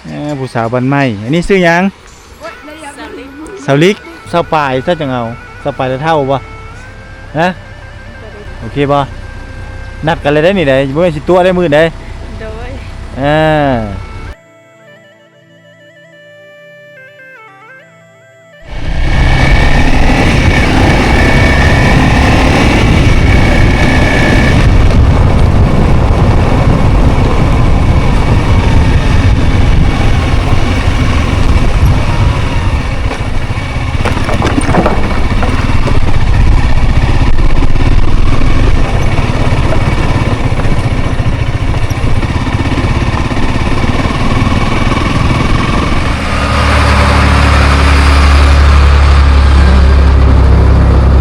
ເອີ ຜູ້ສາວບ້ານໃໝ່. ອັນນີ້ຊື່ຫຍັງ? ສາວລິກ. ສາວລິກ. ຊາວປາຍ ຊາວຈັງເອົາ. ຊາວປາຍລະເຖົ້າບໍ່? ຮະ? ໂອເຄບໍ່? ນັດກັນແລ້ວໄດ໋ນີ້ໄດ໋ ບໍ່ແມ່ນຊິຕົວະໄດ້ມື້ໃດ໋. ໂດຍ. ເອີ.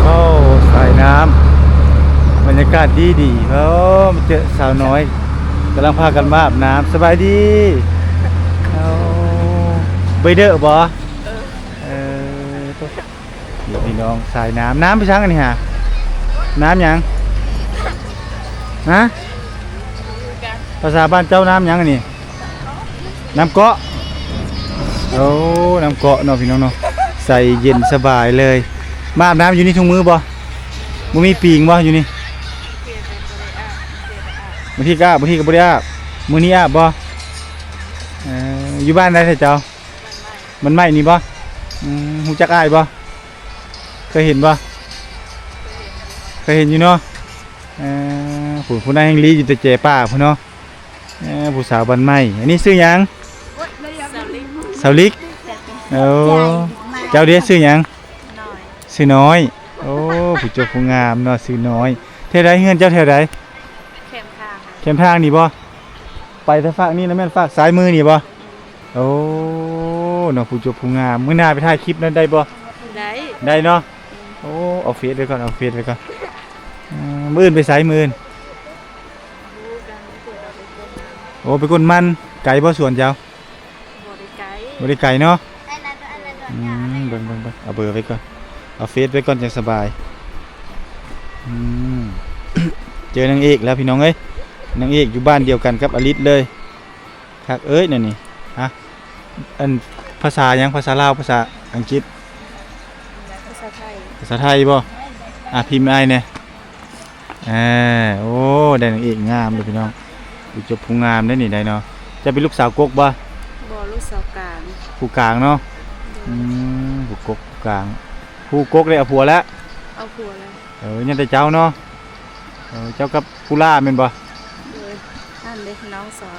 ໂອ້ ສາຍນ້ຳ ບັນຍາກາດດີໆ. ໂອ້ ມາເຈີສາວນ້ອຍ ກຳລັງພາກັນມາອາບນ້ຳ. ສະບາຍດີ. ໂອ້ ໄປເດີບໍ່? ເອີ ເອີ ນີ້ພີ່ນ້ອງ ສາຍນ້ຳ. ນ້ຳໄປສັງອັນນີ້ຫາ? ນ້ຳຫຍັງ? ຮະ? ພາສາບ້ານເຈົ້ານ້ຳຫຍັງອັນນີ້? ນ້ຳເກາະ. ໂອ້ ນ້ຳເກາະເນາະພີ່ນ້ອງເນາະ ໃສເຢັນສະບາຍເລີຍ. ມາອາບນ້ຳຢູ່ນີ້ທຸກມື້ບໍ່? ບໍ່ມີປີງບໍ່ຢູ່ນີ້? ບາງທີກໍອາບ ບາງທີກໍບໍ່ໄດ້ອາບ. ມື້ນີ້ອາບບໍ່? ເອີ ຢູ່ບ້ານໃດແທ້ເຈົ້າ? ບ້ານໃໝ່ນີ້ບໍ່? ອືມ ຮູ້ຈັກອ້າຍບໍ່? ເຄີຍເຫັນບໍ່? ເຄີຍເຫັນຢູ່ເນາະ. ເອີ ຜູ້ ຜູ້ນັ້ນແຮ່ງລີຢູ່ແຕ່ແຈປ່າພຸ້ນເນາະ. ເອີ ຜູ້ສາວບ້ານໃໝ່. ອັນນີ້ຊື່ຫຍັງ? ສາວລິກ. ໂອ້ ເຈົ້າເດຊື່ຫຍັງ? ນ້ອຍ. ຊື່ນ້ອຍ. ໂອ້ ຜູ້ຈົບຜູ້ງາມເນາະ ຊື່ນ້ອຍ. ແຖວໃດ? ເຮືອນເຈົ້າແຖວໃດ? ແຄມທາງ. ແຄມທາງນີ້ບໍ່? ໄປທາງຟາກນີ້ລະແມ່ນ ຟາກຊ້າຍມືນີ້ບໍ່? ໂອ້ ເນາະ ຜູ້ຈົບຜູ້ງາມ. ມື້ໜ້າໄປຖ່າຍຄລິບນັ້ນໄດ້ບໍ່? ໄດ້. ໄດ້ເນາະ. ໂອ້ ເອົາເຟສໄວ້ກ່ອນ ເອົາເຟສໄວ້ກ່ອນ. ເອີ ມື້ອື່ນໄປໃສ? ມື້ອື່ນ ໂອ້ ໄປກົນມັນ. ໄກບໍ່ສວນເຈົ້າ? ບໍ່ໄດ້ໄກ ບໍ່ໄດ້ໄກເນາະ. ອືມ ເບິ່ງ ເບິ່ງ ເບິ່ງ ເອົາເບີໄວ້ກ່ອນ ເອົາເຟສໄວ້ກ່ອນ ຈັ່ງສະບາຍ. ອືມ ເຈີນາງເອກແລ້ວພີ່ນ້ອງເອີຍ ນາງເອກຢູ່ບ້ານດຽວກັນກັບອາລິດເລີຍ. ຄັກເອີຍແນວນີ້. ຮະ? ອັນ ພາສາຫຍັງ? ພາສາລາວ ພາສາອັງກິດ? ພາສາໄທ. ພາສາໄທບໍ່? ອາ ພິມໃຫ້ອ້າຍແດ່. ອາ ໂອ້ ໄດ້ນາງເອກງາມເດ້ພີ່ນ້ອງ ຜູ້ຈົບຜູ້ງາມໄດ້ນີ້ໄດ້ເນາະ. ເຈົ້າເປັນລູກສາວກົກບໍ່? ບໍ່ ລູກສາວກາງ. ຜູ້ກາງເນາະ. ໂດຍ. ອືມ ຜູ້ກົກ ຜູ້ກາງ ຜູ້ກົກໄດ້ເອົາຜົວແລ້ວ? ເອົາຜົວແລ້ວ. ເອີ ຍັງແຕ່ເຈົ້າເນາະ. ເອີ ເຈົ້າກັບປູລ່າແມ່ນບໍ່? ໂດຍ. ອັນເດ ນ້ອງສາວ.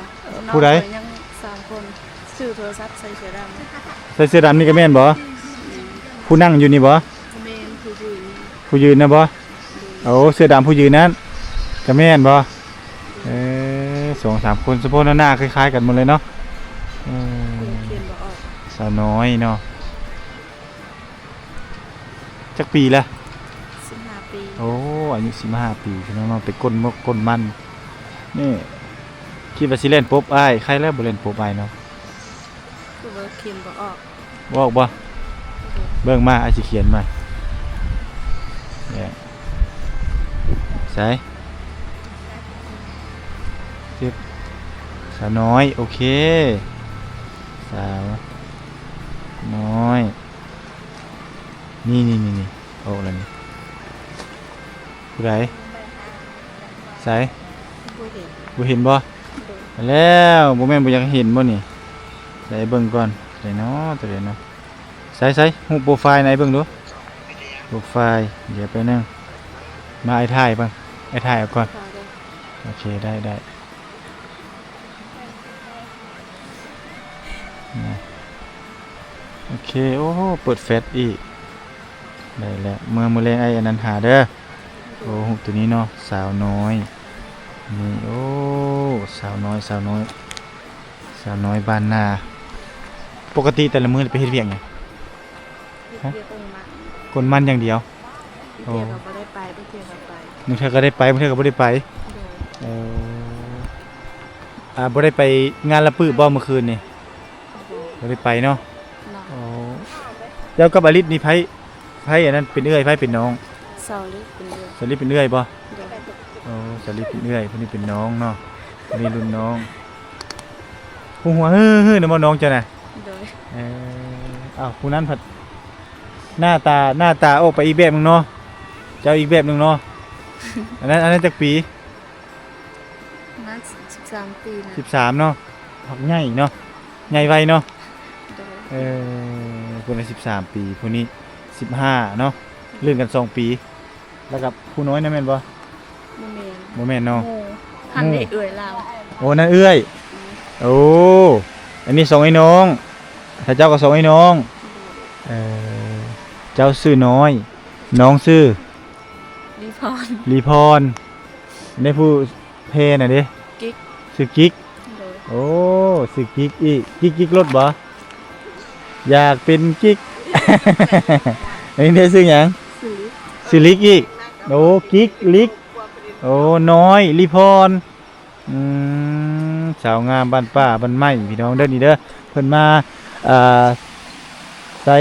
ຜູ້ໃດ? ນ້ອງຂ້ອຍຍັງສາມຄົນ. ຊື້ໂທລະສັບໃສ່ເສື້ອດຳ. ໃສ່ເສື້ອດຳນີ້ກໍແມ່ນບໍ່? ແມ່ນ. ຜູ້ນັ່ງຢູ່ນີ້ບໍ່? ແມ່ນ ຜູ້ຢືນ. ຜູ້ຢືນນະບໍ່? ໂດຍ. ໂອ້ ເສື້ອດຳຜູ້ຢືນນັ້ນກໍແມ່ນບໍ່? ເອີ ສອງສາມຄົນ ສະເພາະໜ້າຄ້າຍໆກັນໝົດເລີຍເນາະ. ເອີ ສາວນ້ອຍເນາະ. ຈັກປີລະ? ສິບຫ້າປີ. ໂອ້ ອາຍຸສິບຫ້າປີພີ່ນ້ອງເນາະ ໄປກົນໝົກກົນມັນ. ນີ້ ຄິດວ່າຊິແລ່ນປົບອ້າຍ ໄຄແລ້ວບໍ່ແລ່ນປົບອ້າຍເນາະ. ຄືວ່າຂຽນບໍ່ອອກ. ບໍ່ອອກບໍ່? ໂດຍ. ເບິ່ງມາ ອ້າຍຊິຂຽນໃໝ່. ໃສ? ສາວນ້ອຍ ໂອເຄ ສາວນ້ອຍ. ນີ້ໆໆ ອອກແລ້ວນີ້. ຜູ້ໃດ? ໃສ? ບໍ່ເຫັນ. ບໍ່ເຫັນບໍ່? ໂດຍ. ແລ້ວ ບໍ່ແມ່ນບໍ່ຢາກເຫັນບໍ່ນີ້? ໃສເບິ່ງກ່ອນ ໃສເນາະ ຕົວໃດເນາະ? ໃສໆ ຮູບໂປຣໄຟລ໌ໃນເບິ່ງດູ ໂປຣໄຟລ໌. ດຽວແປັບໜຶ່ງ ມາ ອ້າຍຖ່າຍເບິ່ງ ອ້າຍຖ່າຍເອົາກ່ອນ. ໂອເຄ ໄດ້ໆ. ໂອເຄ ໂອ້ ເປີດແຟລດອີກ. ໄດ້ແລ້ວ ເມື່ອມື້ແລງອ້າຍອັນນັ້ນຫາເດີ. ໂອ້ ຮູບຕົວນີ້ເນາະ ສາວນ້ອຍນີ້. ໂອ້ ສາວນ້ອຍ ສາວນ້ອຍ ສາວນ້ອຍບ້ານນາ. ປົກກະຕິແຕ່ລະມື້ໄປເຮັດວຽກຫຍັງ? ເຮັດວຽກກົນມັນ. ກົນມັນຢ່າງດຽວ. ບາງເທື່ອກໍບໍ່ໄດ້ໄປ ບາງເທື່ອກໍໄປ. ບາງເທື່ອກໍໄດ້ໄປ ບາງເທື່ອກໍບໍ່ໄດ້ໄປ. ໂດຍ. ເອີ ອ່າ ບໍ່ໄດ້ໄປງານລະປືບບໍ່ມື້ຄືນນີ້? ບໍ່ໄດ້ໄປເນາະ. ໂອ້ ເຈົ້າກັບອາລິດນີ້ ໃຜ ໃຜອັນນັ້ນເປັນເອື້ອຍ ໃຜເປັນນ້ອງ? ສາວລິດເປັນເອື້ອຍ. ສາວລິດເປັນເອື້ອຍບໍ່? ໂດຍ. ໂອ້ ສາວລິດເປັນເອື້ອຍ ຜູ້ນີ້ເປັນນ້ອງເນາະ ຜູ້ນີ້ລຸ້ນນ້ອງ. ຫົວໆ ເຮີ້ໆ ນະບໍ່ນ້ອງເຈົ້ານະ? ໂດຍ. ເອີ ອ້າວ ຜູ້ນັ້ນພັດໜ້າຕາ ໜ້າຕາອອກໄປອີກແບບໜຶ່ງເນາະ ເຈົ້າອີກແບບໜຶ່ງເນາະ. ອັນນັ້ນ ອັນນັ້ນຈັກປີ? ປະມານສິບສາມປີນະ. ສິບສາມເນາະ ພັກໃຫຍ່ເນາະ ໃຫຍ່ໄວເນາະ. ໂດຍ. ເອີ ຜູ້ນັ້ນສິບສາມປີ ຜູ້ນີ້ສິບຫ້າເນາະ ລື່ນກັນສອງປີ. ແລ້ວກັບຜູ້ນ້ອຍນັ້ນແມ່ນບໍ່? ບໍ່ແມ່ນ ບໍ່ແມ່ນເນາະ ໝູ່ ຫັ້ນເດ້ເອື້ອຍລາວ. ໂອ້ ນັ້ນເອື້ອຍ. ອືມ ໂອ້ ອັນນີ້ສອງອ້າຍນ້ອງ ຖ້າເຈົ້າກໍສອງອ້າຍນ້ອງ. ໂດຍ. ເອີ ເຈົ້າຊື່ນ້ອຍ ນ້ອງຊື່ລີພອນ ລີພອນ. ໃນຜູ້ແຜ່ນະເດ້? ກິກ ຊື່ກິກ. ໂດຍ. ໂອ້ ຊື່ກິກອີກ ກິກ ກິກລົດບໍ່? ຢາກເປັນກິກ. ອັນນີ້ເດ້ຊື່ຫຍັງ? ຊື່ລິກ ຊື່ລິກອີກ. ໂອ້ ກິກ ລິກ. ໂອ້ ນ້ອຍ ລີພອນ. ອືມ ສາວງາມບ້ານປ່າບ້ານໄມ້ພີ່ນ້ອງເດີ ນີ້ເດີ ເພິ່ນມາ ອ່າ ໃຊ້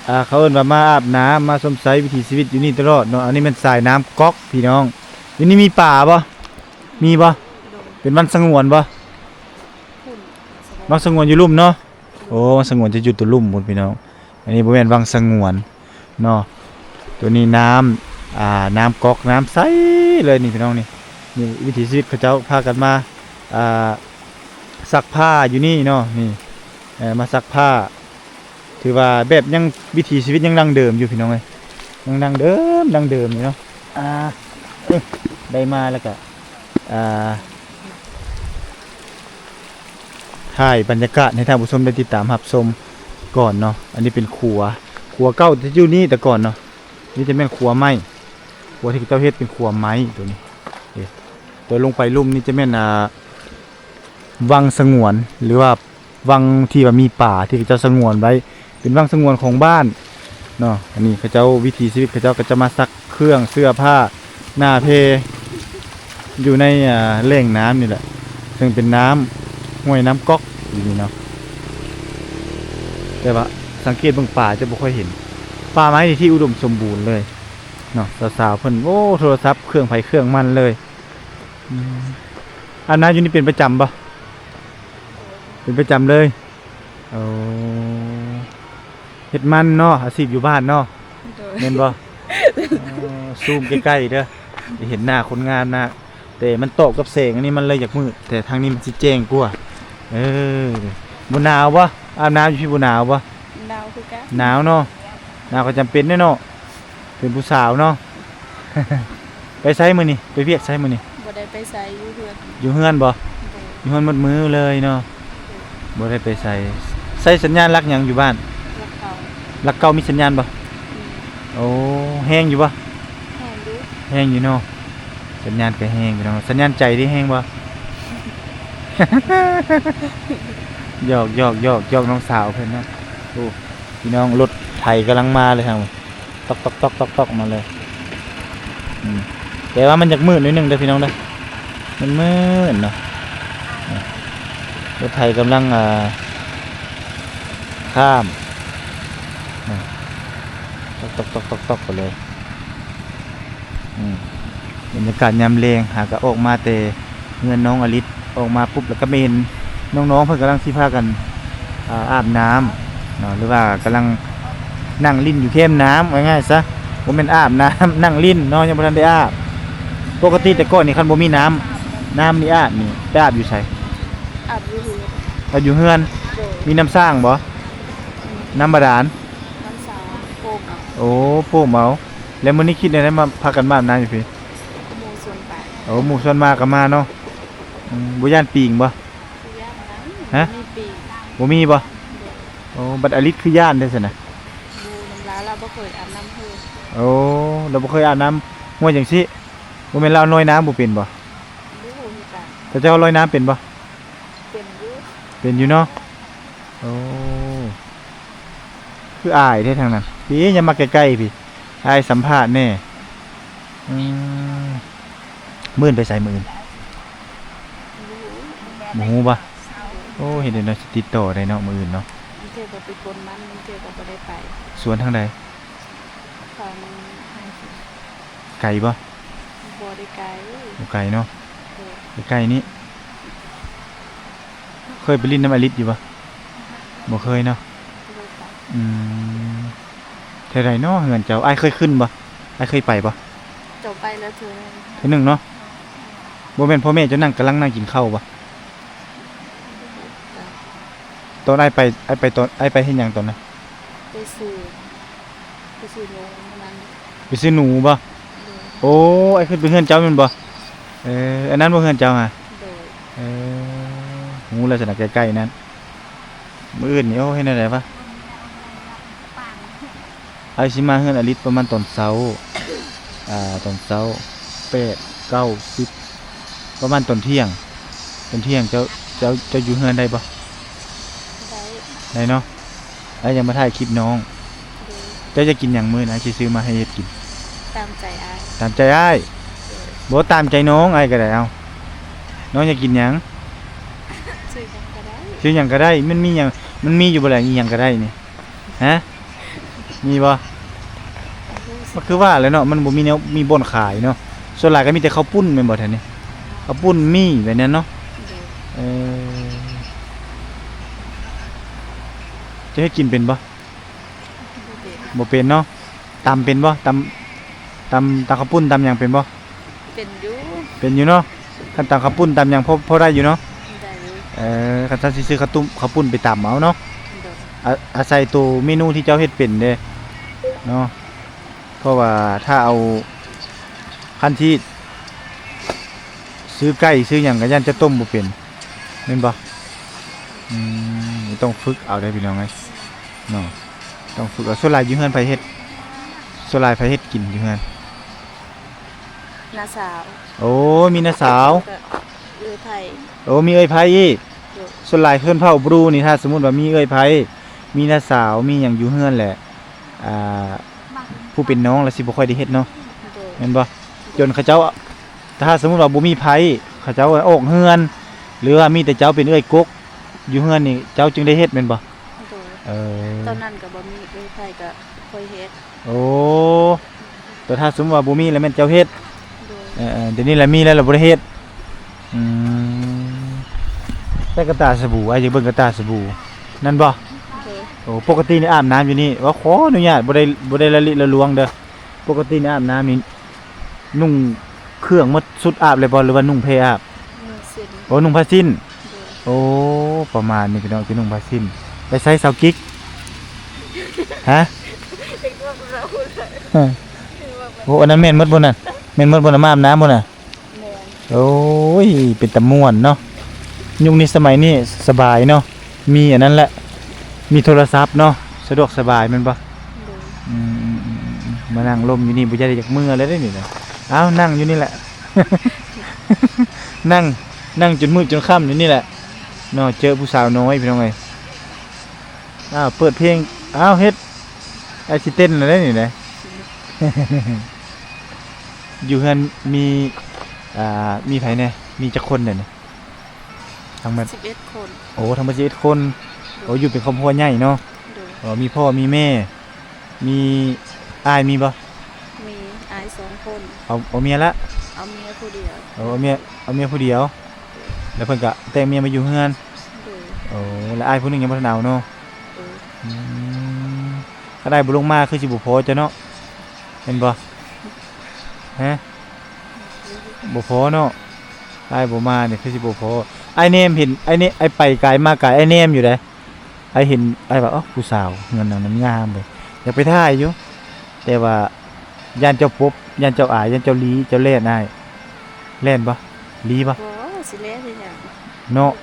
ອ່າ ເຂົາເອີ້ນວ່າມາອາບນ້ຳ ມາຊົມໃຊ້ວິຖີຊີວິດຢູ່ນີ້ຕະຫຼອດເນາະ. ອັນນີ້ແມ່ນສາຍນ້ຳກອກພີ່ນ້ອງ. ຢູ່ນີ້ມີປາບໍ່? ມີບໍ່? ໂດຍ. ເປັນວັງສະຫງວນບໍ່? ພຸ້ນ ວັງສະຫງວນຢູ່ລຸ່ມເນາະ. ໂອ້ ວັງສະຫງວນຈະຢູ່ຕົວລຸ່ມພຸ້ນພີ່ນ້ອງ. ອັນນີ້ບໍ່ແມ່ນວັງສະຫງວນເນາະ ຕົວນີ້ນ້ຳ ອ່າ ນ້ຳກອກ ນ້ຳໃສເລີຍນີ້ພີ່ນ້ອງ. ນີ້ ນີ້ວິຖີຊີວິດເຂົາເຈົ້າພາກັນມາ ອ່າ ຊັກຜ້າຢູ່ນີ້ເນາະ ນີ້ ເອີ ມາຊັກຜ້າ. ຖືວ່າແບບຍັງ ວິຖີຊີວິດຍັງດັ້ງເດີມຢູ່ພີ່ນ້ອງເອີຍ ຍັງດັ້ງເດີມ ດັ້ງເດີມຢູ່ເນາະ. ອ່າ ເອີ ໄດ້ມາແລ້ວກະ ອ່າ ຖ່າຍບັນຍາກາດໃຫ້ທ່ານຜູ້ຊົມໄດ້ຕິດຕາມຮັບຊົມກ່ອນເນາະ. ອັນນີ້ເປັນຂົວ ຂົວເກົ່າທີ່ຢູ່ນີ້ແຕ່ກ່ອນເນາະ. ນີ້ຈະແມ່ນຂົວໄມ້ ຂົວທີ່ເຂົາເຈົ້າເຮັດເປັນຂົວໄມ້ຕົວນີ້. ຕົວລົງໄປລຸ່ມນີ້ຈະແມ່ນ ອ່າ ວັງສະຫງວນ ຫຼືວ່າວັງທີ່ວ່າມີປາ ທີ່ເຂົາເຈົ້າສະຫງວນໄວ້ ເປັນວັງສະຫງວນຂອງບ້ານເນາະ. ອັນນີ້ເຂົາເຈົ້າ ວິຖີຊີວິດເຂົາເຈົ້າກໍຈະມາຊັກເຄື່ອງເສື້ອຜ້າໜ້າແພຢູ່ໃນ ອ່າ ແຫຼ່ງນ້ຳນີ້ແຫຼະ ເຊິ່ງເປັນນ້ຳຫ້ວຍນ້ຳກອກຢູ່ນີ້ເນາະ. ແຕ່ວ່າສັງເກດເບິ່ງປາຈະບໍ່ຄ່ອຍເຫັນ ປ່າໄມ້ທີ່ອຸດົມສົມບູນເລີຍເນາະ. ສາວໆເພິ່ນ ໂອ້ ໂທລະສັບເຄື່ອງໃຜເຄື່ອງມັນເລີຍ. ອືມ ອາບນ້ຳຢູ່ນີ້ເປັນປະຈຳບໍ່? ເປັນປະຈຳເລີຍ. ໂອ້ ເຮັດມັນເນາະ ອາຊີບຢູ່ບ້ານເນາະ. ໂດຍ. ແມ່ນບໍ່? ໂອ້ ຊູມໃກ້ໆເດີ ຈະເຫັນໜ້າຄົນງາມນະ ແຕ່ມັນຕອບກັບແສງອັນນີ້ມັນເລີຍຢາກມືດ ແຕ່ທາງນີ້ມັນຊິແຈ້ງກວ່າ. ເອີ ບໍ່ໜາວບໍ່? ອາບນ້ຳຢູ່ພີ້ບໍ່ໜາວບໍ່? ໜາວຄືກັນ. ໜາວເນາະ ໜາວກໍຈຳເປັນແດ່ເນາະ ເປັນຜູ້ສາວເນາະ. ໄປໃສມື້ນີ້? ໄປວຽກໃສມື້ນີ້? ບໍ່ໄດ້ໄປໃສ ຢູ່ເຮືອນ. ຢູ່ເຮືອນບໍ່? ໂດຍ. ຢູ່ເຮືອນໝົດມື້ເລີຍເນາະ. ໂດຍ. ບໍ່ໄດ້ໄປໃສ. ໃຊ້ສັນຍານຫຼັກຫຍັງຢູ່ບ້ານ? ຫຼັກເກົ້າ. ຫຼັກເກົ້າມີສັນຍານບໍ່? ມີ. ໂອ້ ແຮງຢູ່ບໍ່? ແຮງຢູ່. ແຮງຢູ່ເນາະ ສັນຍານກໍແຮງພີ່ນ້ອງ. ສັນຍານໃຈເດແຮງບໍ່? ຫຍອກໆໆໆ ນ້ອງສາວເພິ່ນເນາະ. ໂອ້ ພີ່ນ້ອງ ລົດໄຖກຳລັງມາເລີຍທາງ ຕອກໆໆໆ ມາເລີຍ. ອືມ ແຕ່ວ່າມັນຢາກມືດໜ້ອຍໜຶ່ງເດີພີ່ນ້ອງເດີ ມັນມືດເນາະ. ລົດໄຖກຳລັງ ອ່າ ຂ້າມ ຕອກໆໆໆ ໄປເລີຍ. ອືມ ບັນຍາກາດຍາມແລງ ຫາກະອອກມາແຕ່ເຮືອນນ້ອງອະລິດ ອອກມາປຸບແລ້ວກະມາເຫັນນ້ອງໆເພິ່ນກຳລັງຊິພາກັນ ອາ ອາບນ້ຳເນາະ ຫຼືວ່າກຳລັງນັ່ງຫຼິ້ນຢູ່ແຄມນ້ຳ ເວົ້າງ່າຍໆຊະ ບໍ່ແມ່ນອາບນ້ຳ ນັ່ງຫຼິ້ນເນາະ ຍັງບໍ່ທັນໄດ້ອາບ. ປົກກະຕິແຕ່ກ່ອນນີ້ຄັນບໍ່ມີນ້ຳ ນ້ຳນີ້ອາບນີ້ໄປອາບຢູ່ໃສ? ອາບຢູ່ເຮືອນ. ອາບຢູ່ເຮືອນ. ໂດຍ. ມີນ້ຳສ້າງບໍ່? ອືມ. ນ້ຳບາດານ? ນ້ຳສ້າງ ໂປ່ງເອົາ. ໂອ້ ໂປ່ງເອົາ. ແລ້ວມື້ນີ້ຄິດແນວໃດມາພາກັນມາອາບນ້ຳຢູ່ພີ້? ໝູ່ຊວນໄປ. ໂອ້ ໝູ່ຊວນມາກໍມາເນາະ. ອືມ ບໍ່ຢ້ານປີງບໍ່? ບໍ່ຢ້ານນະ. ຮະ? ບໍ່ມີປີງ. ບໍ່ມີບໍ່? ໂດຍ. ໂອ້ ບັດອາລິດຄືຢ້ານແທ້ຊັ້ນນະ? ບໍ່ ນຳລາວ ລາວບໍ່ເຄີຍອາບນ້ຳຫ້ວຍ. ໂອ້ ລາວບໍ່ເຄີຍອາບນ້ຳຫ້ວຍຈັ່ງຊີ້. ບໍ່ແມ່ນລາວລອຍນ້ຳບໍ່ເປັນບໍ່? ບໍ່ຮູ້ຄືກັນ. ແຕ່ເຈົ້າລອຍນ້ຳເປັນບໍ່? ເປັນຢູ່. ເປັນຢູ່ເນາະ. ໂອ້ ຄືອາຍແທ້ທາງນັ້ນ. ພີ້ ຢ່າມາໃກ້ໆ ພີ້ ອ້າຍສຳພາດແດ່. ອືມ ມື້ອື່ນໄປໃສມື້ອື່ນ? ບໍ່ຮູ້. ບໍ່ຮູ້ບໍ່? ໂອ້ ເຮັດແນວໃດຊິຕິດຕໍ່ໄດ້ເນາະ ມື້ອື່ນເນາະ. ບາງເທື່ອກໍໄປກົນມັນ ບາງເທື່ອກໍບໍ່ໄດ້ໄປ. ສວນທາງໃດ? ທາງໄຮ່. ໄກບໍ່? ບໍ່ໄດ້ໄກ. ບໍ່ໄກເນາະ. ໂດຍ. ໃກ້ໆນີ້. ເຂ ເຄີຍໄປຫຼິ້ນນຳອາລິດຢູ່ບໍ່? ບໍ່ເຄີຍເນາະ. ອືມ ແຖວໃດເນາະເຮືອນເຈົ້າ? ອ້າຍເຄີຍຂຶ້ນບໍ່? ອ້າຍເຄີຍໄປບໍ່? ເຈົ້າໄປແລ້ວເທື່ອໜຶ່ງ ເທື່ອໜຶ່ງເນາະ. ບໍ່ແມ່ນພໍ່ແມ່ເຈົ້ານັ່ງ ກຳລັງນັ່ງກິນເຂົ້າບໍ່? ຕອນອ້າຍໄປ ອ້າຍໄປຕອນ ອ້າຍໄປເຮັດຫຍັງຕອນນັ້ນ? ໄປຊື້ ໄປຊື້ໜູ ມື້ນັ້ນ. ໄປຊື້ໜູບໍ່? ໂດຍ. ໂອ້ ອ້າຍຂຶ້ນໄປເຮືອນເຈົ້າແມ່ນບໍ່? ເອີ ອັນນັ້ນບໍ່ເຮືອນເຈົ້າຫະ? ໂດຍ. ເອີ ຮູ້ແລ້ວຊັ້ນນະ ໃກ້ໆນັ້ນ. ມື້ອື່ນນີ້ ໂອ້ ເຮັດແນວໃດວະ? ອ້າຍຊິມາເຮືອນອາລິດປະມານຕອນເຊົ້າ ອ່າ ຕອນເຊົ້າ ແປດ ເກົ້າ ສິບ ປະມານຕອນທ່ຽງ. ຕອນທ່ຽງເຈົ້າ ເຈົ້າ ເຈົ້າຢູ່ເຮືອນໄດ້ບໍ່? ໄດ້. ໄດ້ເນາະ. ອ້າຍຢາກມາຖ່າຍຄລິບນ້ອງ. ໂດຍ. ເຈົ້າຢາກກິນຫຍັງມື້ນີ້? ອ້າຍຊິຊື້ມາໃຫ້ເຮັດກິນ. ຕາມໃຈອ້າຍ. ຕາມໃຈອ້າຍ? ໂດຍ. ບໍ່ ຕາມໃຈນ້ອງ ອ້າຍກໍໄດ້. ເອົ້າ ນ້ອງຢາກກິນຫຍັງ? ຊື້ຫຍັງກໍໄດ້. ຊື້ຫຍັງກໍໄດ້. ມັນມີຫຍັງ? ມັນມີຢູ່ບໍ່ລະ ອີ່ຫຍັງກໍໄດ້ນີ້? ຮະ? ມີບໍ່? ມັນຄືວ່າແຫຼະເນາະ ມັນບໍ່ມີແນວ ມີບ່ອນຂາຍເນາະ. ສ່ວນຫຼາຍກໍມີແຕ່ເຂົ້າປຸ້ນແມ່ນບໍ່ແຖວນີ້? ເຂົ້າປຸ້ນ ໝີ່ ແບບນັ້ນເນາະ. ໂດຍ. ເອີ ເຈົ້າເຮັດກິນເປັນບໍ່? ບໍ່ເປັນ. ບໍ່ເປັນເນາະ. ຕຳເປັນບໍ່? ຕຳ ຕຳ ຕຳເຂົ້າປຸ້ນ ຕຳຫຍັງເປັນບໍ່? ເປັນຢູ່. ເປັນຢູ່ເນາະ. ຄັນຕຳເຂົ້າປຸ້ນ ຕຳຫຍັງ ພໍ ພໍໄດ້ຢູ່ເນາະ? ໄດ້ຢູ່. ເອີ ຄັນຊັ້ນຊິຊື້ເຂົ້າຕຸ້ມ ເຂົ້າປຸ້ນໄປຕຳເອົາເນາະ. ໂດຍ. ອາ ອາໄສໂຕເມນູທີ່ເຈົ້າເຮັດເປັນເດ້ເນາະ. ເພາະວ່າຖ້າເອົາ ຄັນທີ່ຊື້ໄກ່ຊື້ຫຍັງກໍຢ້ານຈະຕົ້ມບໍ່ເປັນ ແມ່ນບໍ່? ອືມ ຕ້ອງຝຶກເອົາເດ້ພີ່ນ້ອງເອີຍເນາະ. ຕ້ອງຝຶກເອົາ. ສ່ວນຫຼາຍຢູ່ເຮືອນໃຜເຮັດ? ສ່ວນຫຼາຍໃຜເຮັດກິນຢູ່ເຮືອນ? ນ້າສາວ. ໂອ້ ມີນ້າສາວ ແລ້ວກໍເອື້ອຍໄພ. ໂອ້ ມີເອື້ອຍໄພອີກ. ໂດຍ. ສ່ວນຫຼາຍຊົນເຜົ່າບຣູນີ້ ຖ້າສົມມຸດວ່າມີເອື້ອຍໄພ ມີນ້າສາວ ມີຫຍັງຢູ່ເຮືອນແຫຼະ ອ່າ ຜູ້ເປັນນ້ອງລະຊິບໍ່ຄ່ອຍໄດ້ເຮັດເນາະ. ໂດຍ. ແມ່ນບໍ່? ຈົນເຂົາເຈົ້າ ຖ້າສົມມຸດວ່າບໍ່ມີໃຜ ເຂົາເຈົ້າອອກເຮືອນ ຫຼືວ່າມີແຕ່ເຈົ້າເປັນເອື້ອຍກົກຢູ່ເຮືອນນີ້ ເຈົ້າຈຶ່ງໄດ້ເຮັດແມ່ນບໍ່? ໂດຍ. ເອີ ຕອນນັ້ນກໍບໍ່ມີເອື້ອຍໃຜ ກໍຂ້ອຍເຮັດ. ໂອ້ ແຕ່ຖ້າສົມມຸດວ່າບໍ່ມີແລ້ວແມ່ນເຈົ້າເຮັດ. ໂດຍ. ເອີໆ ດຽວນີ້ລະມີແລ້ວລະບໍ່ໄດ້ເຮັດ. ອືມ ໃສ່ກະຕ່າສະບູ ອ້າຍຢາກເບິ່ງກະຕ່າສະບູນັ້ນບໍ່? ໂດຍ. ໂອ້ ປົກກະຕິນີ້ອາບນ້ຳຢູ່ນີ້ ວ່າຂໍອະນຸຍາດ ບໍ່ໄດ້ ບໍ່ໄດ້ລະລິລະລວງເດີ. ປົກກະຕິນີ້ອາບນ້ຳນີ້ນຸ່ງເຄື່ອງໝົດຊຸດອາບເລີຍບໍ່ ຫຼືວ່ານຸ່ງແພອາບ? ນຸ່ງສິ້ນ. ໂອ້ ນຸ່ງຜ້າສິ້ນ. ໂດຍ. ໂອ້ ປະມານນີ້ພີ່ນ້ອງ ຈະນຸ່ງຜ້າສິ້ນ. ໄປໃສສາວກິກ? ຮະ? ໂອ້ ອັນນັ້ນແມ່ນໝົດບໍ່ນັ້ນ? ແມ່ນໝົດບໍ່ນະ? ມາອາບນ້ຳບໍ່ນະ? ແມ່ນ. ໂອ້ຍ ເປັນຕາມ່ວນເນາະ ຍຸກນີ້ສະໄໝນີ້ສະບາຍເນາະ ມີອັນນັ້ນແຫຼະ ມີໂທລະສັບເນາະ ສະດວກສະບາຍແມ່ນບໍ່? ໂດຍ. ອືມ ມານັ່ງລົມຢູ່ນີ້ບໍ່ຢາກ ຢາກເມືອແລ້ວເດ້ນີ້ນະ. ເອົ້າ ນັ່ງຢູ່ນີ້ແຫຼະ ນັ່ງ ນັ່ງຈົນມືດຈົນຄ່ຳຢູ່ນີ້ແຫຼະເນາະ. ເຈີຜູ້ສາວນ້ອຍພີ່ນ້ອງເອີຍ. ອ້າວ ເປີດເພງ ອ້າວ ເຮັດ ອາ ຊິເຕັ້ນແລ້ວເດ້ນີ້ນະ. ຢູ່ເຮືອນມີ ອ່າ ມີໃຜແດ່? ມີຈັກຄົນແດ່ນີ້? ທັງໝົດ ສິບເອັດຄົນ. ໂອ້ ທັງໝົດສິບເອັດຄົນ. ໂດຍ. ໂອ້ ຢູ່ເປັນຄອບຄົວໃຫຍ່ເນາະ. ໂດຍ. ໂອ້ ມີພໍ່ມີແມ່ ມີອ້າຍມີບໍ່? ມີ ອ້າຍສອງຄົນ. ເອົາ ເອົາເມຍລະ? ເອົາເມຍຜູ້ດຽວ. ໂອ້ ເອົາເມຍ ເອົາເມຍຜູ້ດຽວ. ໂດຍ. ແລ້ວເພິ່ນກະແຕ່ງເມຍມາຢູ່ເຮືອນ. ໂດຍ. ໂອ້ ແລ້ວອ້າຍຜູ້ໜຶ່ງຍັງບໍ່ທັນເອົາເນາະ. ໂດຍ. ອືມ ຄັນອ້າຍບໍ່ລົງມາຄືຊິບໍ່ພໍເຈົ້າເນາະ ແມ່ນບໍ່? ຮະ? ບໍ່ພໍເນາະ ອ້າຍບໍ່ມານີ້ຄືຊິບໍ່ພໍ. ອ້າຍແນມເຫັນ ອ້າຍແນ ອ້າຍໄປກາຍມາກາຍ ອ້າຍແນມຢູ່ໃດ໋. ອ້າຍເຫັນ ອ້າຍວ່າ ເອົ້າ ຜູ້ສາວເຮືອນຫຼັງນັ້ນງາມເດ ຢາກໄປຖ່າຍຢູ່ ແຕ່ວ່າຢ້ານເຈົ້າປົບ ຢ້ານເຈົ້າອາຍ ຢ້ານເຈົ້າຫຼີ ເຈົ້າແລ່ນອ້າຍ ແລ່ນບໍ່? ຫຼີບໍ່? ບໍ່ ຊິແລ່ນເຮັດຫຍັງເນາະ.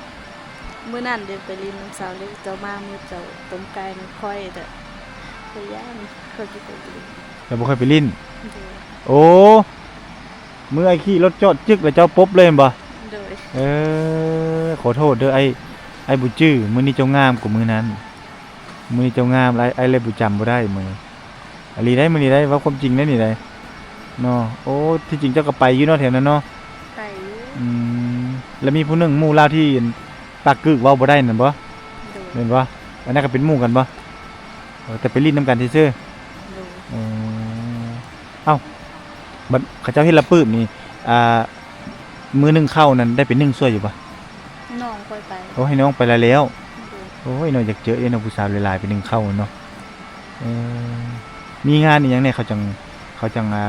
ມື້ນັ້ນເດໄປຫຼິ້ນນຳສາວເລັກ ເຈົ້າມາມື້ເຈົ້າຕົ້ມໄກ່ນຳຂ້ອຍ ແຕ່ຂ້ອຍຢ້ານ ຂ້ອຍບໍ່ຄ່ອຍໄປຫຼິ້ນ. ເຈົ້າບໍ່ຄ່ອຍໄປຫຼິ້ນ? ໂດຍ. ໂອ້ ມື້ອ້າຍຂີ່ລົດຈອດຈຶກ ແລ້ວເຈົ້າປົບເລີຍແມ່ນບໍ່? ໂດຍ. ເອີ ຂໍໂທດເດີ ອ້າຍ ອ້າຍບໍ່ຈື່ ມື້ນີ້ເຈົ້າງາມກວ່າມື້ນັ້ນ. ມື້ນີ້ເຈົ້າງາມຫຼາຍ ອ້າຍເລີຍບໍ່ຈຳບໍ່ໄດ້ມື້ ອີ່ຫຼີໃດ໋ ມື້ນີ້ໃດ໋ ເວົ້າຄວາມຈິງໃດ໋ນີ້ໃດ໋ເນາະ. ໂອ້ ທີ່ຈິງເຈົ້າກໍໄປຢູ່ເນາະ ແຖວນັ້ນເນາະ? ໄປຢູ່. ອືມ ແລ້ວມີຜູ້ໜຶ່ງໝູ່ລາວທີ່ປາກກຶກເວົ້າບໍ່ໄດ້ນັ້ນບໍ່? ໂດຍ. ແມ່ນບໍ່? ອັນນັ້ນກໍເປັນໝູ່ກັນບໍ່? ເອີ ແຕ່ໄປຫຼິ້ນນຳກັນຊື່ໆ. ໂດຍ. ເອີ ເອົ້າ ບັດເຂົາເຈົ້າເຮັດລະປຶບນີ້ ອ່າ ມື້ໜຶ້ງເຂົ້ານັ້ນໄດ້ໄປໜຶ້ງຊ່ວຍຢູ່ບໍ່? ນ້ອງຂ້ ໄປ ໂອ້ ໃຫ້ນ້ອງໄປລະແລ້ວ. ໂດຍ ໂອ້ຍ ເນາະ ຢາກເຈີເດ້ເນາະ ຜູ້ສາວຫຼາຍໆ ໄປໜຶ້ງເຂົ້າເນາະ. ເອີ ມີງານອີ່ຫຍັງແດ່ ເຂົາຈັ່ງ ເຂົາຈັ່ງ ອ່າ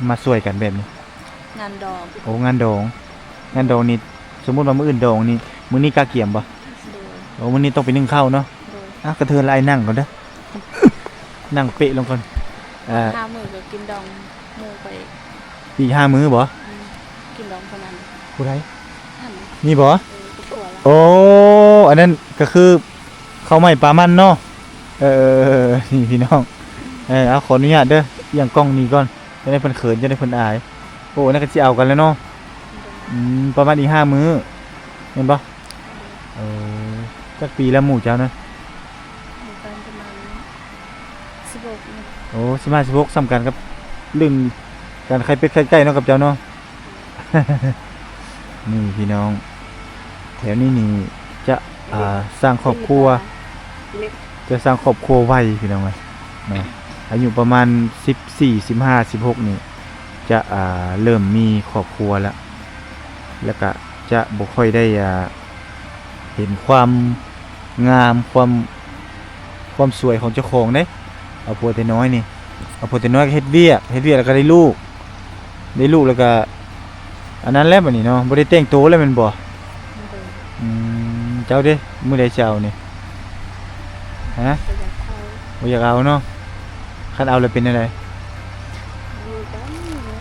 ມາຊ່ວຍກັນແບບນີ້? ງານດອງ. ໂອ້ ງານດອງ ງານດອງນີ້ ສົມມຸດວ່າມື້ອື່ນດອງນີ້ ມື້ນີ້ກະກຽມບໍ່? ໂດຍ ໂອ້ ມື້ນີ້ຕ້ອງໄປໜຶ້ງເຂົ້າເນາະ. ໂດຍ ອ່ະ ກະເທີນລະ ອ້າຍນັ່ງກ່ອນເດີ ນັ່ງເປະລົງກ່ອນ. ເອີ ຫ້າມື້ກະກິນດອງໝູ່ໄປອີກ ອີກຫ້າມື້ບໍ່? ອືມ ກິນດອງເທົ່ານັ້ນ. ຜູ້ໃດ? ອັນນີ້ບໍ່? ເອີ ໂອ້ ອັນນັ້ນກະຄືເຂົ້າໃໝ່ປາມັນເນາະ. ເອີ ນີ້ພີ່ນ້ອງ ເອີ ເອົາ ຂໍອະນຸຍາດເດີ ອຽງກ້ອງໜີກ່ອນ ຈັ່ງໃດເພິ່ນເຂີນ ຈັ່ງໃດເພິ່ນອາຍ. ໂອ້ ອັນນັ້ນກະຊິເອົາກັນແລ້ວເນາະ. ອືມ ປະມານອີກຫ້າມື້ແມ່ນບໍ່? ເອີ ຈັກປີແລ້ວໝູ່ເຈົ້ານະ? ໝູ່ກັນປະມານສິບຫົກນີ້. ໂອ້ ສິບຫ້າ ສິບຫົກ ສ່ຳກັນກັບເລື່ອງການໄຂ່ເປັດໄຂ່ໄກ່ເນາະ ກັບເຈົ້າເນາະ. ນີ້ພີ່ນ້ອງ ແຖວນີ້ນີ້ຈະ ອ່າ ສ້າງຄອບຄົວ ຈະສ້າງຄອບຄົວໄວພີ່ນ້ອງເອີຍເນາະ. ອາຍຸປະມານສິບສີ່ ສິບຫ້າ ສິບຫົກນີ້ ຈະ ອ່າ ເລີ່ມມີຄອບຄົວແລ້ວ ແລ້ວກະຈະບໍ່ຄ່ອຍໄດ້ ອ່າ ເຫັນຄວາມງາມ ຄວາມ ຄວາມສວຍຂອງເຈົ້າຂອງເດ້. ເອົາຜົວແຕ່ນ້ອຍນີ້ ເອົາຜົວແຕ່ນ້ອຍກະເຮັດວຽກ ເຮັດວຽກແລ້ວກະໄດ້ລູກ ໄດ້ລູກແລ້ວກະ ອັນນັ້ນແຫຼະບາດນີ້ເນາະ ບໍ່ໄດ້ແຕ່ງໂຕແລ້ວແມ່ນບໍ່? ໂດຍ ອືມ ເຈົ້າເດ້ ມື້ໃດຊິເອົານີ້? ຮະ? ບໍ່ຢາກເອົາ ບໍ່ຢາກເອົາເນາະ. ຄັນເອົາແລ້ວເປັນແນວໃດ? ຢູ່ກັນ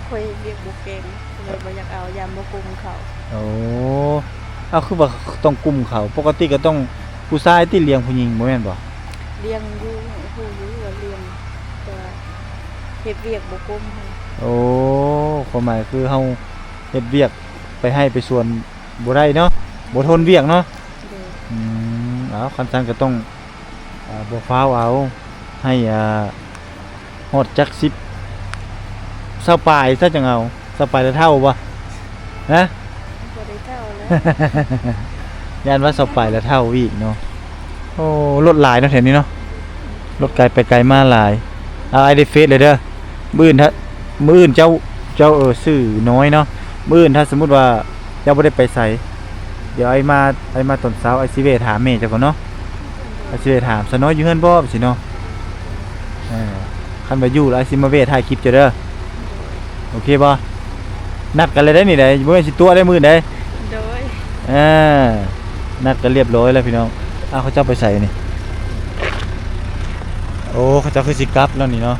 ຂ້ອຍເຮັດວຽກບໍ່ເກັ່ງ ເລີຍບໍ່ຢາກເອົາ ຢ້ານບໍ່ກຸ້ມເຂົາ. ໂອ້ ເອົາ ຄືວ່າຕ້ອງກຸ້ມເຂົາ? ປົກກະຕິກະຕ້ອງຜູ້ຊາຍຕິລ້ຽງຜູ້ຍິງ ບໍ່ແມ່ນບໍ່? ລ້ຽງຢູ່ ຮູ້ຢູ່ວ່າລ້ຽງ ແຕ່ວ່າເຮັດວຽກບໍ່ກຸ້ມຫັ້ນ. ໂອ້ ຄວາມໝາຍຄືເຮົາເຮັດວຽກໄປໄຮ່ໄປສວນ ບໍ່ໄດ້ເນາະ ບໍ່ທົນວຽກເນາະ. ໂດຍ ອືມ ເອົາ ຄັນຊັ້ນກະຕ້ອງ ອ່າ ບໍ່ຟ້າວເອົາ ໃຫ້ ອ່າ ຮອດຈັກສິບ ຊາວປາຍຊະຈັ່ງເອົາ. ຊາວປາຍລະເຖົ້າບໍ່? ຮະ? ບໍ່ໄດ້ເຖົ້າແລ້ວ ຢ້ານວ່າຊາວປາຍລະເຖົ້າອີກເນາະ. ໂອ້ ລົດຫຼາຍເນາະແຖວນີ້ເນາະ ລົດໄກໄປໄກມາຫຼາຍ. ເອົາ ອ້າຍໄດ້ເຟສແລ້ວເດີ ມື້ອື່ນ ມື້ອື່ນເຈົ້າ ເຈົ້າ ເອີ ຊື່ນ້ອຍເນາະ. ມື້ອື່ນຖ້າສົມມຸດວ່າເຈົ້າບໍ່ໄດ້ໄປໃສ ດຽວອ້າຍມາ ອ້າຍມາຕອນເຊົ້າ ອ້າຍຊິແວ່ຖາມແມ່ເຈົ້າກ່ອນເນາະ. ອ້າຍຊິແວ່ຖາມ ສາວນ້ອຍຢູ່ເຮືອນບໍ່ ຈັ່ງຊີ້ເນາະ. ເອີ ຄັນວ່າຢູ່ແລ້ວອ້າຍຊິມາແວ່ຖ່າຍຄລິບເຈົ້າເດີ ໂອເຄບໍ່? ນັດກັນແລ້ວໄດ໋ນີ້ໄດ໋ ບໍ່ແມ່ນຊິຕົວະໄດ໋ມື້ໃດ໋. ໂດຍ ເອີ ນັດກັນລຽບຮ້ອຍແລ້ວພີ່ນ້ອງ. ອ້າວ ເຂົາເຈົ້າໄປໃສນີ້? ໂອ້ ເຂົາເຈົ້າຄືຊິກັບແລ້ວນີ້ເນາະ.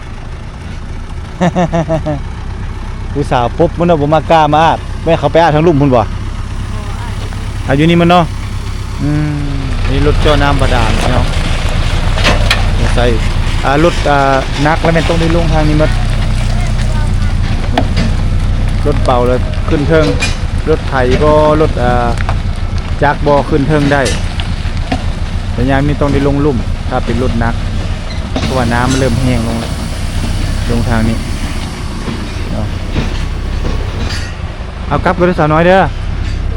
ຜູ້ສາວປົບມັນເນາະ ບໍ່ມາກ້າມາອາດ. ແມ່ນເຂົາໄປອາດທາງລຸ່ມພຸ້ນບໍ່? ອາດຢູ່ນີ້ມັນເນາະ. ອືມ ນີ້ລົດເຈາະນ້ຳບາດານເນາະ ໃສ່ ອ່າ ລົດ ອ່າ ໜັກລະແມ່ນຕ້ອງໄດ້ລົງທາງນີ້ໝົດ. ລົດເບົາລະຂຶ້ນເທິງ ລົດໄຖບໍ່ ລົດ ອ່າ ຈັກບໍ່ ຂຶ້ນເທິງໄດ້ ແຕ່ຍາມນີ້ຕ້ອງໄດ້ລົງລຸ່ມ ຖ້າເປັນລົດໜັກ ເພາະວ່ານ້ຳມັນເລີ່ມແຫ້ງລົງແລ້ວ ລົງທາງນີ້ເນາະ. ເອົາ ກັບກ່ອນເດີສາວນ້ອຍເດີ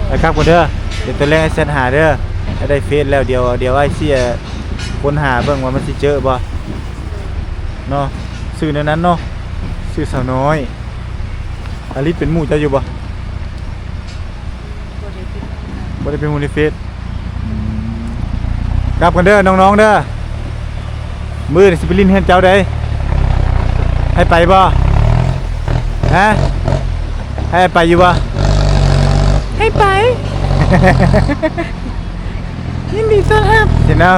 ໄປກັບກ່ອນເດີ. ດຽວຕອນແລງອ້າຍແຊັດຫາເດີ ຖ້າໄດ້ເຟສແລ້ວ ດຽວ ດຽວອ້າຍຊິຄົ້ນຫາເບິ່ງວ່າມັນຊິເຈີບໍ່ເນາະ. ຊື່ແນວນັ້ນເນາະ ຊື່ສາວນ້ອຍ. ອາລິດເປັນໝູ່ເຈົ້າຢູ່ບໍ່? ບໍ່ໄດ້ເປັນໝູ່ ບໍ່ໄດ້ເປັນໝູ່ໃນເຟສ. ອືມ ກັບກັນເດີນ້ອງໆເດີ ມື້ອື່ນຊິໄປຫຼິ້ນເຮືອນເຈົ້າເດ້. ໃຫ້ໄປບໍ່? ຮະ? ໃຫ້ໄປຢູ່ບໍ່? ໃຫ້ໄປ ຍິນດີຕ້ອນຮັບ ຊິເນາະ.